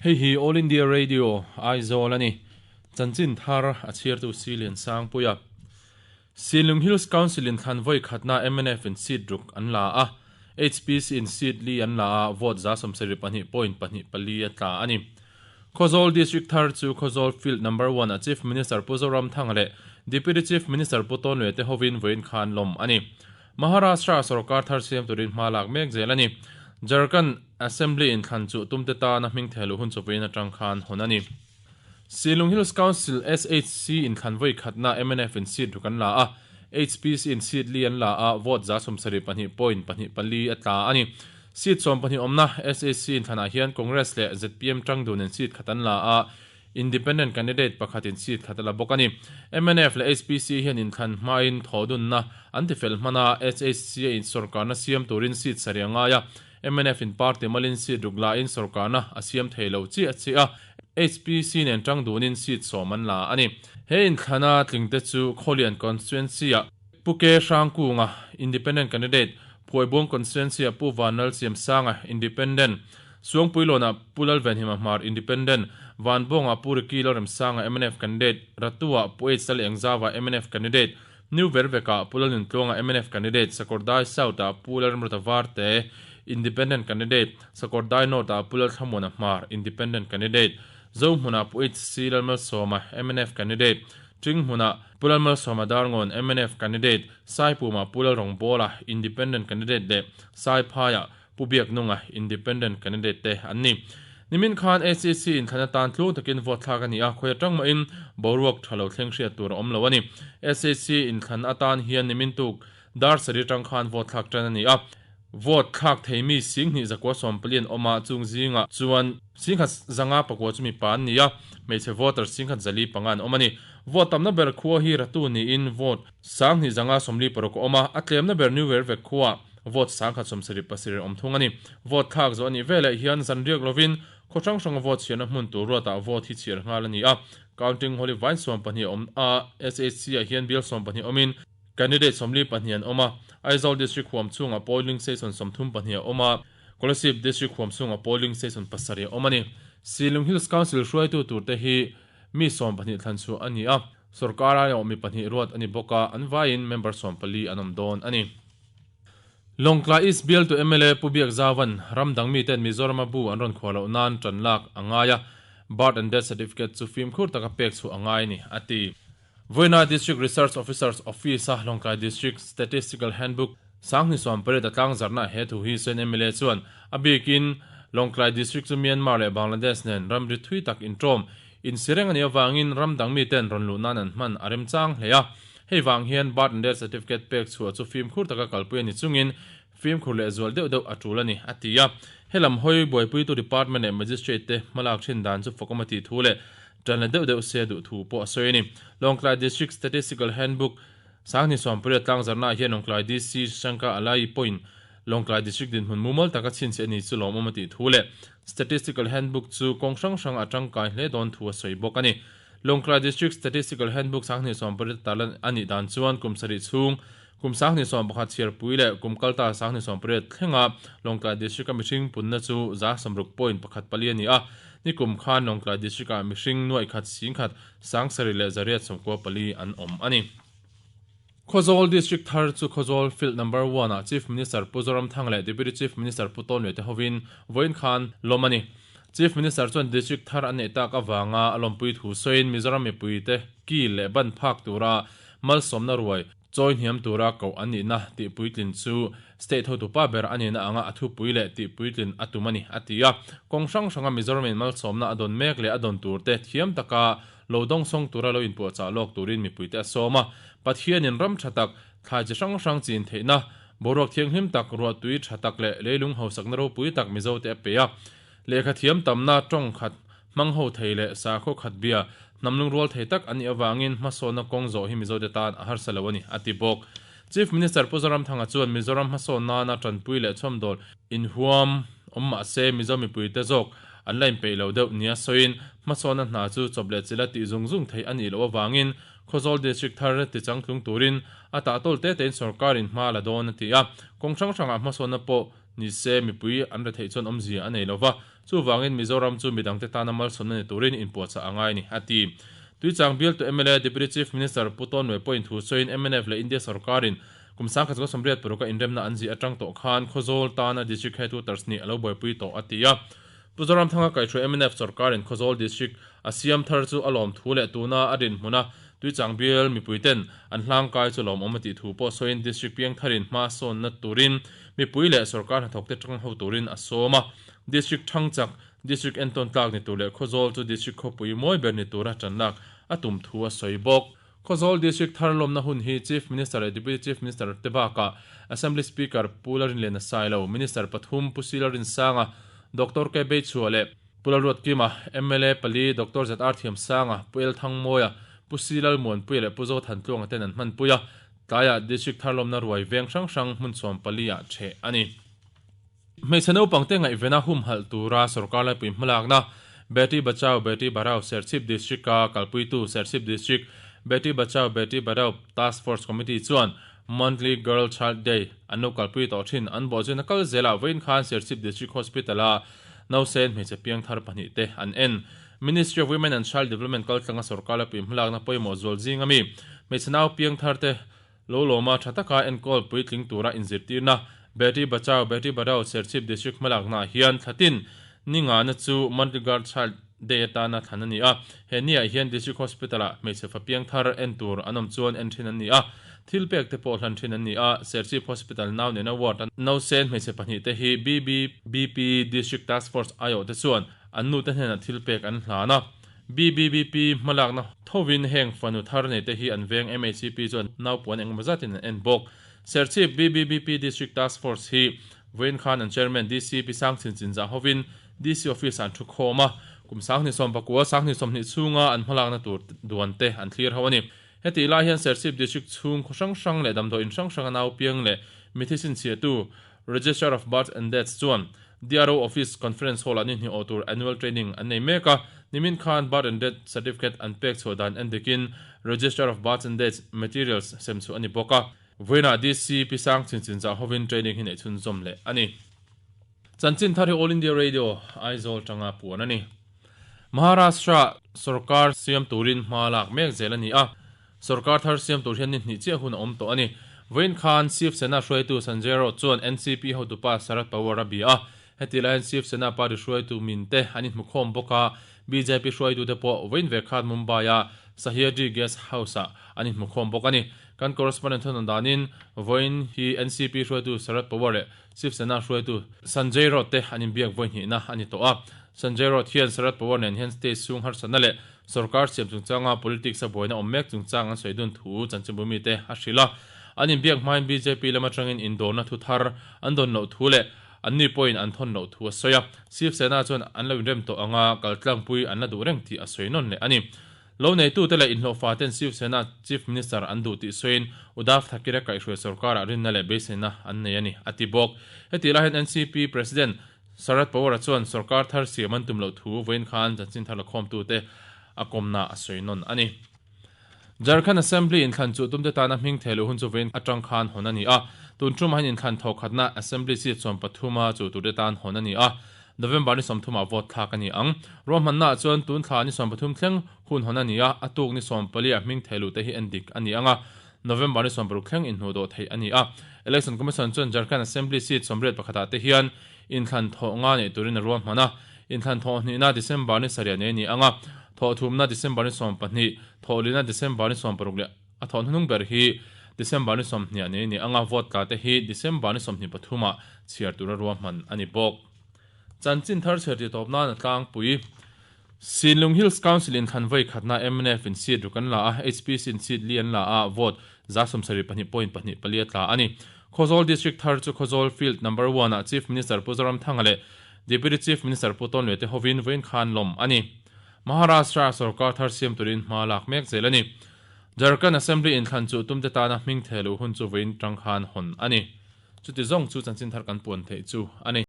Hei hi All India Radio, Aizawl a ni. Chanchin thar a chhiartu Silian Sangpuia. Sinlung Hills Council in thlan vawi khatna mnf in seat ruk an la a, HPC in seat li an la a, vote 72.24 a tla a ni. Khawzawl District thar chu Khawzawl Field Number One a Chief Minister Pu Zoramthanga leh Deputy Chief Minister Pu Tawnluia te hovin vawiin khan lawm a ni. Maharashtra sorkar thar siam turin hma lak mek zel a ni. Jharkhand Assembly inthlan chu tumte tana hming theh luh hun chawpin atang khan hawn a ni. Silung Hills Council, SHC, inthlan vawi khatna mnf in seat ruk an la a, HPC in seat li an la a, vote 72.24 a tla a ni. Seat 12 awmna SHC inthlanah hian Congress leh zpm tang dun in seat khat an la a, Independent candidate pakhatin seat khat a la bawk a ni. Mnf leh HPC hian inthlan hmain thawhdunna an tifel hman a, SHC-a in sorkarna siam turin seat sarih a ngai a, mnf in party malin seat ruk lain sorkarna a siam thei lo chiah chiah a, HPC nen tang dunin seat 10 an la a ni. He inthlana tlingte chu Khawlian constituency-ah Pu K Hrangkunga, Independent candidate, Phuaibuang constituency-ah Pu Vanlal Siamsanga, Independent, Suangpuilawnah Pu Lalvenhima Hmar, Independent, Vanbawngah Pu Ricky Lalremsanga, mnf candidate, Ratuah Pu H Lalengzava, mnf candidate, New Vervekah Pu Lalnuntluanga, mnf candidate, Sakawrdai South-ah Pu Lalremruata Varte, Independent candidate, Sakawrdai North-ah Pu Lalthlamuana Hmar, Independent candidate, Zohmunah Pu HC Lalmalsawma, mnf candidate, Tinghmunah Pu Lalmalsawma Darngawn, mnf candidate, Saipumah Pu Lalrawngbawla, Independent candidate leh Saiphaiah Pu Biaknunga, Independent candidate te an ni. Nimin khan SEC inthlan atan tluang takin vote thlak a ni a, khawi atang mahin boruak tha lo thleng hriat tur a awm lo a ni. SEC inthlan atan hian nimin tuk dar sarih atang khan vote thlak tan a ni a. Vote thlak thei mi 10,000 140 an awm a, chung zingah chuan 1,509 chu mipa an ni a, hmeichhe voter 1,405 an awm a ni. Vote tamna ber khua hi Ratu niin vote 2,536 a awm a, a tlemna ber New Vervek khuaah vote 177 awm thung a ni. Vote thlak zawh a nih veleh hian zan riak lovin khaw hrang hranga vote chhiarna hmun tur ruatah vote hi chhiar nghal a ni a. Counting hall hi vain 12 a awm a, SHC ah hian bial 12 awmin candidate 42 an awm a, Aizawl District huam chhungah polling station 32 a awm a, Kolasib District huam chhungah polling station 7 a awm a ni. Silung Hills Council hruaitu turte hi mi 12 thlan chhuah a ni a, sorkar aiawh mi pahnih ruat a ni bawk a, an vaiin member 14 an awm dawn a ni. Lawngtlai East bialtu mla Pu Biak Zauvan ram dang miten Mizorama bu an rawn khuar loh nan tan lak a ngai a, Birth and Death Certificate chu fimkhur taka pek chhuah a ngai a ni, a ti. Vawiina District Research Officer's Office a Lawngtlai District Statistical Handbook 2018 a tlangzarhna he thu hi sawiin mla chuan a bikin Lawngtlai District chu Myanmar leh Bangladesh nen ramri thui tak intawm insi reng a nih avangin ram dang miten rawn luh nan an hman a remchang hle a. Hei vang hian Birth and Death Certificate pek chhuah chu fimkhur taka kalpui a ni chungin fimkhur leh zual deuh deuh a tul a ni, a ti a. Helam hawi buaipuitu Department leh Magistrate te hmalak thin dan chu fawkawm a tih thu leh tan la deuh deuh se duh thu pawh a sawi a ni. Lawngtlai District Statistical Handbook 2018 tlangzarhnaah hian Lawngtlai DC Shankar Alai pawhin Lawngtlai District dinhmun mumal taka chhinchhiah a ni chu lawmawm a tih thu leh Statistical Handbook chu kawng hrang hrang a tangkai hle dawn thu a sawi bawk a ni. Lawngtlai District Statistical Handbook 2018 tarlan a nih dan chuan kum sarih chhung kum 2021 chhiarpui leh kum kalta 2018 thlenga Lawngtlai District-a mihring punna chu 60.14 a ni a, nikum khan Lawngtlai District-ah mihring nuaih khat sing khat sangsarih leh zariat 94 an awm a ni. Khawzawl District thar chu Khawzawl Field Number One ah Chief Minister Pu Zoramthanga leh Deputy Chief Minister Pu Tawnluai te hovin vawiin khan lawm a ni. Chief Minister chuan District thar an neih tak avanga a lawmpui thu sawiin Mizoram mipuite ki leh ban phak tura malsawmna ruai chawi hniam tura koh an nihna tih puitlin chu State hotupa ber a nihna anga a thupui leh tih puitlin a tum a ni, a ti a. Kawng hrang hranga Mizoramin malsawmna a dawn mek leh a dawn turte thiam taka lo dawngsawng tura lo inpuahchah lawk turin mipuite a sawm a. Pathianin ram tha tak, thlai chi hrang hrang chin theihna, boruak thianghlim tak, ruahtui tha tak leh leilung hausakna ropui tak Mizote a pe a. Lehkha thiam tamna tawng khat hmang ho thei leh sakhaw khat bia hnam lungrual thei tak an nih avangin hmasawnna kawng zawh hi Mizote tan a harsa lo a ni, a ti bawk. Chief Minister Pu Zoramthanga chuan Mizoram hmasawn nana tanpui leh chhawmdawl inhuam awm mah se Mizo mipuite zawk an la inpeih lo deuh nia sawiin hmasawnna hna chu chawp leh chila tih zung zung theih a nih loh avangin Khawzawl District thar tichangtlung turin a tahtawl te tein sorkarin hma la dawn a ti a, kawng hrang hrangah hmasawnna pawh ni se mipui an retheih chuan awmzia a nei lo va, chuvangin Mizoram chu midangte tana malsawmna ni turin inpuahchah a ngai a ni, a ti. Tuichang bialtu mla Deputy Chief Minister Pu Tawnluai pawhin thu sawiin mnf leh India sorkarin kum 1986 a inremna an zih atang tawh khan Khawzawl tana District Headquarters nih a lo buaipui tawh a ti a. Pu Zoramthanga kaihhruai mnf sorkarin Khawzawl District a siam thar chu a lawm thu leh tuna a rinhmuna Tuichang bial mipuiten an hlangkai chu lawmawm a tih thu pawh sawiin District piangtharin hma sawnna turin mipui leh sorkar hnathawkte tang ho turin a sawm a. District thangchak, District entawn tlak ni tur leh Khawzawl chu District khawpui mawi ber ni tura tanlak a tum thu a sawi bawk. Khawzawl District thar lawmna hun hi Chief Minister leh Deputy Chief Minister te bakah Assembly Speaker Pu Larinliana Sailo, Minister pathum Pu Sila Rinsanga, Doctor K Beichhua leh Pu Lalruatkima, mla pali Doctor ZR Thiamsanga, Pu El Thangmawia, Pu Si Lalmuanpuia leh Pu Zothantluanga ten an hmanpui a, tlaiah District thar lawmna ruai veng hrang hrang hmun 14 ah ṭheh a ni. Hmeichhe naupangte ngaihvena humhalh tura sorkar laipui hmalakna Beti Bachao Beti Padhao Serchhip District-a kalpuitu Serchhip District Beti Bachao Beti Padhao Task Force Committee chuan Monthly Girl Child Day an lo kalpui tawh thin. An bawhzuina kal zelah vawiin khan Serchhip District Hospital-a nausen hmeichhe piangthar pahnihte an en. Ministry of Women and Child Development kaltlanga sorkar laipui hmalakna pawimawh zual zinga mi hmeichhe nau piangtharte Lo lawma tha taka enkawl puitling tura inzirtirna Beti Bachao Beti Padhao Serchhip District hmalaknaah hian thlatin ni ngana chu Monthly Girl Child Day atana thlan a ni a. He niah hian District Hospital-ah hmeichhe fa piang thar en tur an awm chuan en thin an ni a, thil pek te pawh hlan thin an ni a. Serchhip Hospital nau nena ward a nausen hmeichhe pahnih te hi BBBP District Task Force aiawh te chuan an nute hnenah thil pek an hlan a. BBBP hmalakna thovin heng fanu thar nei te hi an veng MHCP chuan naupuan engemaw zatin an en bawk. Serchhip BBBP District Task Force hi vawiin khan an Chairman DCP Sangchhin Chinzah hovin DC Office ah an thu khawm a, kum 2019, 2020 chhunga an hmalakna tur duan te an thlir ho a ni. Hetih lai hian Serchhip District chhung khaw hrang hrang leh damdawi in hrang hranga naupiang leh mithi chhinchhiahtu Registrar of Births and Deaths chuan DRO Office Conference Hall-ah ni hnih awh tur Annual Training an nei mek a, nimin khan Birth and Death Certificate an pek chhuah dan en dikin Registrar of Births and Deaths materials sem chhuah a ni bawk a. Vawiinah DC Pi Sang Chin Chin Zah hovin training hi neih chhunzawm leh a ni. Chanchin thar hi All India Radio, Aizawl tanga puan a ni. Maharashtra sorkar siam turin hma lak mek zel a ni a. Sorkar thar siam tur hian ni hnih chiah hun a awm tawh a ni. Vawiin khan Shiv Sena hruaitu Sanjay Raut chuan NCP hotupa Sharad Pawar a bia a. Heti laiin Shiv Sena party hruaitu min te an inhmukhawm bawk a, bjp hruaitute pawh vawiin ve khan Mumbai-a Sahyadri Guest House-ah an inhmukhawm bawk a ni. Kan correspondent thunawn danin vawiin hi NCP hruaitu Sharad Pawar leh Shiv Sena hruaitu Sanjay Raut te an inbiak vawi hnihna a ni tawh a. Sanjay Raut hian Sharad Pawar nen hian state chhung harsatna leh Sorkar siam chungchanga politics a buaina awm mek chungchang an sawi dun thu chanchinbu mite a hrilh a. An inbiak hmain bjp lam atangin indawrna thu thar an dawn loh thu leh anni pawhin an thawn loh thu a sawi a. Shiv Sena chuan an lo inrem tawh anga kaltlangpui an la duh reng tih a sawi nawn leh a ni. Lo neitute leh inhlawhfa ten Shiv Sena Chief Minister an duh tih sawiin Uddhav Thackeray kaihhruai sorkarah rinna leh beiseina an nei a ni, a ti bawk. Hetih lai hian NCP President Sharad Pawar-a chuan sorkar thar siam an tum loh thu vawiin khan chanchin thar la khawmtute a kawmna a sawi nawn a ni. Jharkhand Assembly inthlan chu tumte tana hming thei loh hun chu vawiin atang khan hawn a ni a. Tun tumah hian inthlan thaw khatna Assembly seat 13 a chu turte tan hawn a ni a. November ni 30 ah vote thlak a ni ang. Ruahmannaah chuan tun thla ni 13 thleng hun hawn a ni a, a tuk ni 14 ah hming thei luhte hi en dik a ni ang a. November ni 16 thleng inhnuh dawh theih a ni a. Election Commission chuan Jharkhand Assembly seat 81 ah te hian Inthlan thawh nga neih turin a ruahman a, inthlan thawh hnihna December ni sarih nei a ni ang a, thawh thumna December ni 12, thawh lina December ni 16 leh a thawh hnuhnung ber hi December ni 20 ah nei a ni ang a, vote tla te hi December ni 23 ah chhiar tura ruahman a ni bawk. Chanchin thar chhiar tih tawp nan a tlangpui. Sinlung Hills Council inthlan vawi khatna mnf in seat ruk an la a, HPC in seat li an la a, vote 72.24 a tla a ni. Khawzawl District thar chu Khawzawl Field Number One ah Chief Minister Pu Zoramthanga leh Deputy Chief Minister Pu Tawnluai te hovin vawiin khan lawm a ni. Maharashtra sorkar thar siam turin hma lak mek zel a ni. Jharkhand Assembly inthlan chu tumte tana hming theh luh hun chu vawiin tang khan hawn a ni. Chuti zawng chu chanchin thar kan puan theih chu a ni.